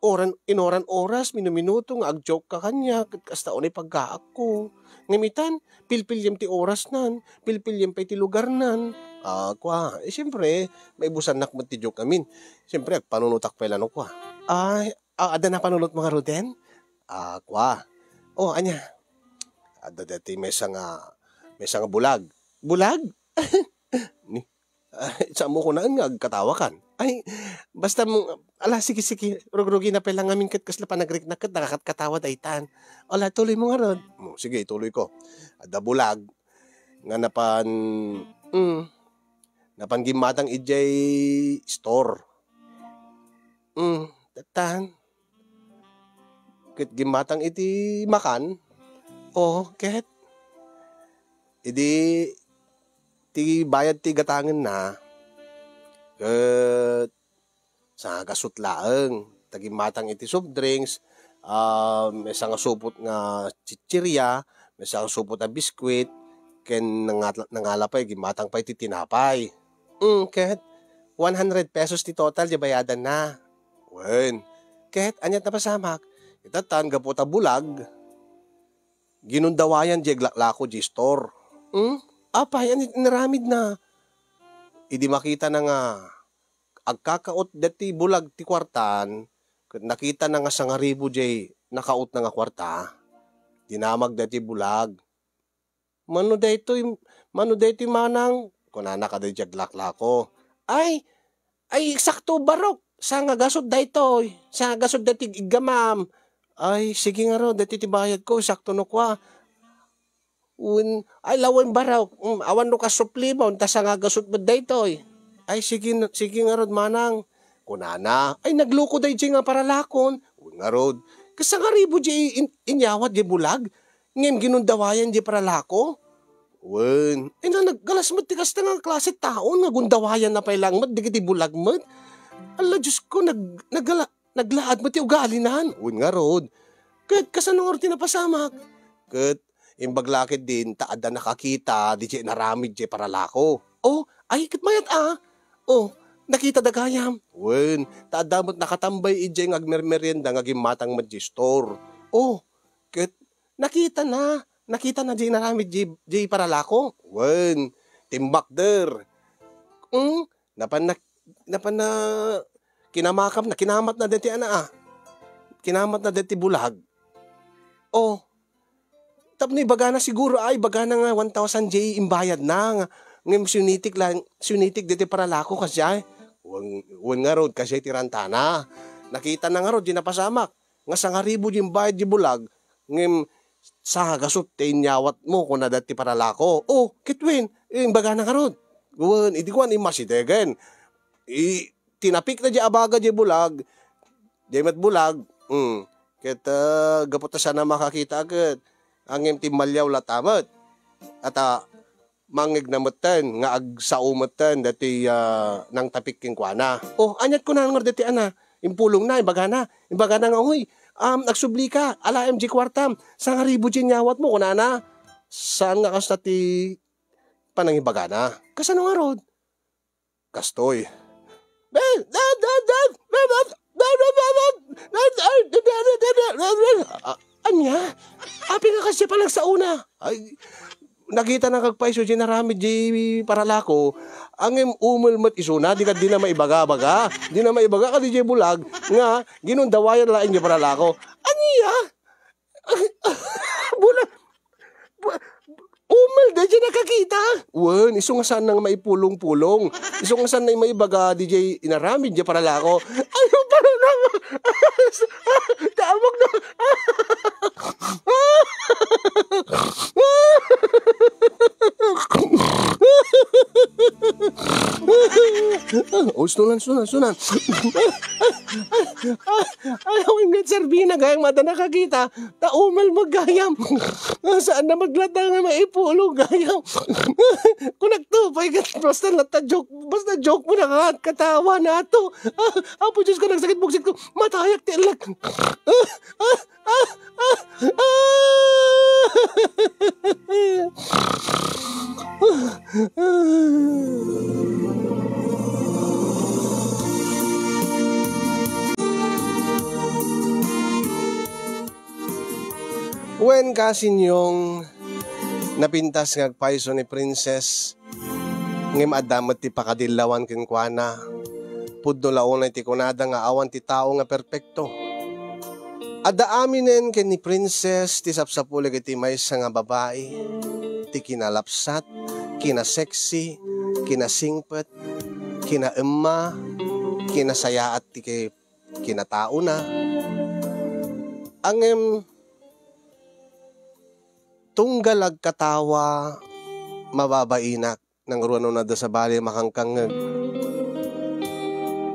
oran, inoran oras, minuminuto nga agjoke ka kaniak, ket kasta unay paggaakko. Ngem itan, pilpiliem ti orasnan, pilpiliem pay ti lugarnan. Ah, kua, eh, siempre, maibusannak met ti joke amin. Siempre, agpanunotak pay la no kua. Ay, ah, adda napanunotmo ngaruden? Ah, kua. O, ania? Adda daytoy maysa nga, maysa nga bulag. Bulag? Ni, ah, saanmo kunaen nga agkatawakan? Ay, basta mo, ala, sige, sige. Rugrugina pay la ngamin ket kasla panagriknak ket nakakatkatawa daytan. Ala, tuloymo ngarud. Mm, sige, ituloyko. Adda bulag nga napan, mm, napan gimmatang idiay store. Mm, daytan. Ket gimmatang iti makan. O, ket idi ti bayad ti gatangenna, ket sangagasut laeng. Ta gimmatang iti soft drinks, ah, maysa nga supot nga chichirya, maysa nga supot a biskuit, ken nangat-, nangala pay, gimmatang pay ti tinapay. Mm, ket one hundred pesos ti total ti bayadanna. Wen, ket ania ti napasamak? Itatan, gapu ta bulag, ginundawayan diay aglaklako diay store. Hmm? Apay, ania ti inaramidna? Idi makitana nga agkakaot daytoy bulag ti kuartan, ket nakitana nga sangaribu diay nakaotna nga kuarta, dinamag daytoy bulag. "Mano daytoy, mano daytoy, manang?" kunana kadaydiay aglaklako. "Ay, ay, sakto, barok. Sangagasut daytoy. Sangagasut daytoy iggamam." "Ay, sige ngarud, daytoy ti bayadko, sakto no kua." "Wen, ay, lawen, barok. Mm, awan no kasuplimon, ta sangagasut met daytoy." "Ay, sige, sige ngarud, manang," kunana. Ay, nagluko daydiay nga paralakon. Wen ngarud, kas sangaribu diay in-, inyawat diay bulag. Ngem ginundawayan diay paralako? Wen, ay, na, naggalas met ti kasta nga klase taon nga gundawayanna pay lang met dagiti bulag met. Ala, Diosko, nag-, nagala-, naglaad met ti ugalinan. Wen ngarud, ket kasano ngarud ti napasamak? Ket imbag la ketdin ta adda nakakita diay inaramid diay paralako. O, ay, ket mayat a. O, nakitada gayam? Wen, ta adda met nakatambay idiay nga agmermerienda nga gimmatang met diay store. O, ket nakitana, nakitana diay inaramid diay, diay paralako? Wen, timbakder. Hmm? Napan na, napan na, kinamakam na, kinamatna daytoy ana, a. Kinamatna daytoy bulag. O, tapno ibagana siguro, ay, ibagana nga one thousand diay imbayadna, nga, ngem sinitik lang, sinitik daytoy paralako, kasdiay. Wen, wen ngarud, kasdiay ti rantana. Nakitana ngarud diay napasamak nga sangaribu diay imbayad diay bulag, ngem sanga gasut ti inyawatmo, kunada ti paralako. O, ket wen, imbagana ngarud. Wen, idi kuan, immasidegen. I-, tinapikna diay abaga diay bulag, diay met bulag, hmm, ket, ah, gapu ta saan a makakita ket, ngem timmaliaw latta met. Ata, mangngegna metten nga agsao metten datoy, ah, nangtapik kenkuana. O, aniat kunana ngarud daytoy a na, impulongna, imbagana, imbagana nga, "Uy, um, agsublika, alaem diay kuartam, sangaribu diay inyawatmo," kunana. Saan nga kasta ti panangibagana. Kasano ngarud? Kastoy. Ah, ania? Apay nga kasdiay panagsaona? Ay, nakitana nga agpayso diay inaramid diay paralako, ngem umel met isuna, di kadi na maibaga-baga. Di na maibaga kadi diay bulag nga ginundawayan laeng diay paralako. Ania? Bulag, bu-, umel daydiay nakakita. Wen, isu nga saan nga maipulong-pulong. Isu nga saan nga maibaga daydiay inaramid diay paralako. Ano pa na? Damok na. O, sunan, sunan, sunan. Ay, ay, ay, ay, Serbina, gayam, adda nakakita. Ta umel met gayam. Saan na met latta nga maipulong gayam. Kunak to, pay ket basta latta joke, basta joke mo na kat, katawa na to. Ah, Apo Diyos ko, nagsakit buksit ko. Matayak ti elek. Ah, ah, ah, ah, ah. Wen, kasinyong, napintas nga agpayso ni Princess, ngem adda met ti pakadillawan kenkuana. Pudno la unay ti kunada nga awan ti tao nga perpekto. Adda aminen ken ni Princess ti sapsapulek iti maysa nga babai, ti kinalapsat, kinasexy, kinasingpet, kinaemma, kinasayaat ti ki-, kinataona. Ngem tunggal agkatawa, mababainak, nangruan no adda sabali a makangkangngeg.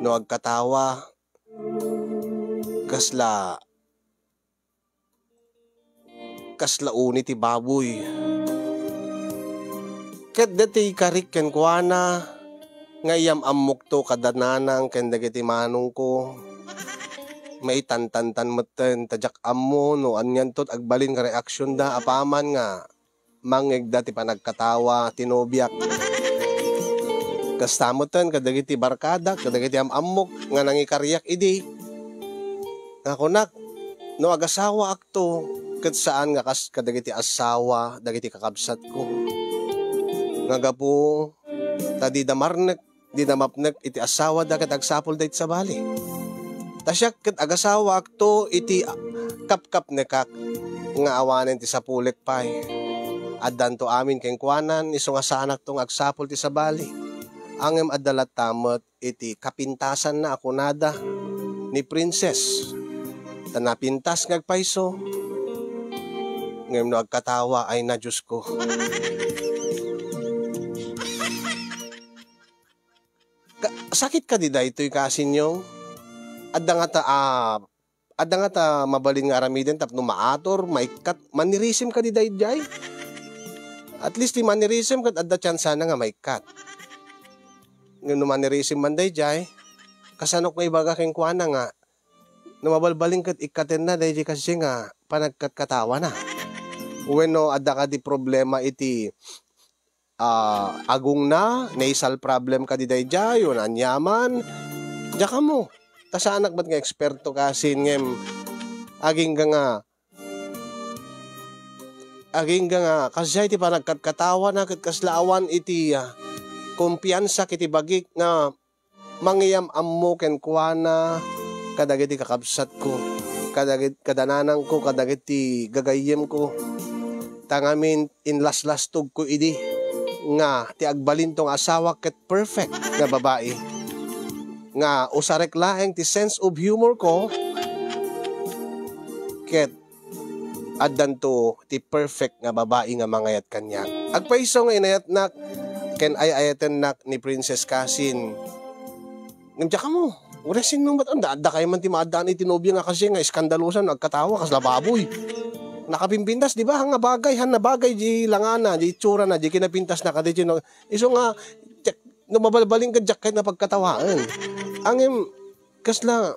No agkatawa, kasla, kasla uni ti baboy. Ket daytoy karik kenkuana nga iyam-ammokto kada nanang ken dagiti manongko, maitantantan metten ta diak ammo no anianto ti agbalin nga reaksionda apaman nga mangngegda ti panagkatawa ti nobiak. Kasta metten kadagiti barkadak, kadagiti am-ammok nga nangikariak idi. Nga kunak, no agasawaakto, ket saan nga kas kadagiti asawa dagiti kakabsatko. Nga gapu ta dida marnek, dida mapnek iti asawada ket agsapulda iti sabali. Ta siak ket agasawaakto iti kapkapnekak nga awanen ti sapulek pay. Addanto amin kenkuanan isu nga saanakto nga agsapul ti sabali. Ngem adda latta met iti kapintasanna a kunada ni Princess. Ta napintas nga agpayso, ngem no agkatawa, ay na, Diosko. Ka-, sakit kadi daytoy, kasinyong? Adda ngata, ah, adda ngata mabalin nga aramiden tapno maator, maikkat, mannerism kadi daydiay? At least ti mannerism ket adda tsansana nga maikkat. Ngem no mannerism man daydiay, kasanok nga ibaga kenkuana nga no mabalbalin ket ikkatenna daydiay kasdiay nga panagkatkatawana. Wenno adda kadi problema iti ah, agongna, nasal problem kadi daydiay, wenno aniaman, diak ammo. Ta saanak met nga eksperto kasin ngem agingga nga, agingga nga kasdiay ti panagkatkatawana ket kasla awan iti, ah, kumpiansak iti bagik nga mangiyam-ammo kenkuana kadagiti kakabsatko, kadagit-, kada nanangko, kadagiti gagayyemko. Ta ngamin, inlaslastogko idi nga ti agbalinto nga asawa ket perfect nga babai. nga usarek laeng ti sense of humor ko, ket addanto ti perfect nga babai nga mangayat kaniak. Agpayso nga inayatnak ken ay-ayatennak ni Princess Kasin. Ngem diak ammo, uray sinno met, anda, adda kay man ti maaddaan iti nobia nga kasi nga eskandalosa no agkatawa, kasla baboy. Nakapimpintas, di ba? Nga bagay, han na bagay, di langana, di itsurana, di kinapintasna, kadi, di no, isu nga, diak, no mabalbalin ka, diak ket napagkatawaen. Angem, kasla,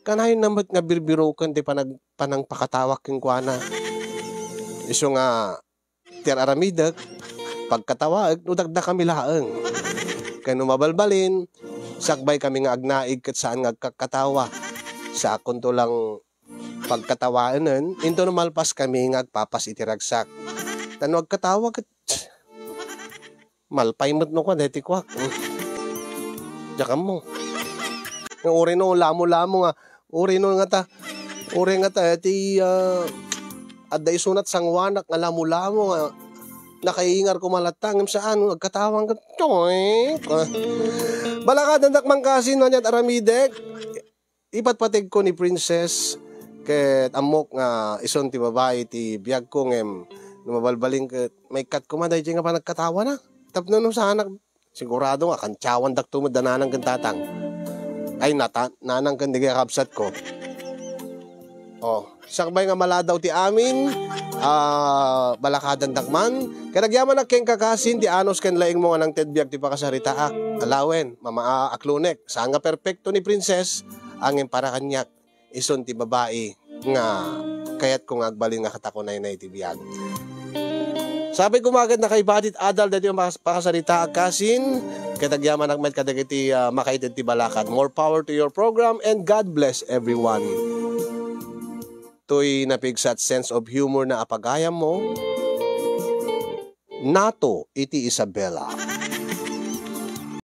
kanayon na met nga birbiroken ti panag-, panangpakatawak kenkuana. Isu nga, ti ar-aramidek, pagkatawaek, no dakdakami laeng. Ken no mabalbalin, sakbay kami nga agnaig ket saan nga agkakkatawa. Sakonto lang pagkatawaenen, into no malpas kami nga agpapas iti ragsak. Ta no agkatawa ket, malpay met no kua, deti kuak. Diak ammo. Nga uri no, lamo-lamo nga, uri no nga ta, uri nga ta, ti, ah, adda isunat sanguanak nga lamo-lamo nga nakaingar ko malatta, ngem saan, agkatawang ka, choy, ah. Balakadandak man kasin, maniat aramidek, ipatpategko ni Princess, ket ammok nga isun ti babai ti biagko, ngem no mabalbalin ket maikkat koma daydi nga panagkatawana. Tapno no saanak, sigurado nga kantiawandakto met da nanang ken tatang. Ay, nata-, nanang ken dagiti kakabsatko. Oh, sakbay nga maladaw ti amin, ah, balakadandak man. Ket agyamanak kenka kasin ti anus ken laingmo nga nangted biag ti pakasaritaak. Alawen, mama-, a-, aklonek. Saan nga perpekto ni Princess, angem para kaniak, isun ti babai nga kayatko nga agbalin nga katakunaynay ti biag. Sapay koma ket nakaibati ti adal daytoy nga pakas-, pakasaritaak kasin, ket agyamanak met kadagiti, ah, makaited ti balakad. More power to your program and God bless everyone. Toy napigsat sense of humor na a pagayammo, Nato iti Isabela.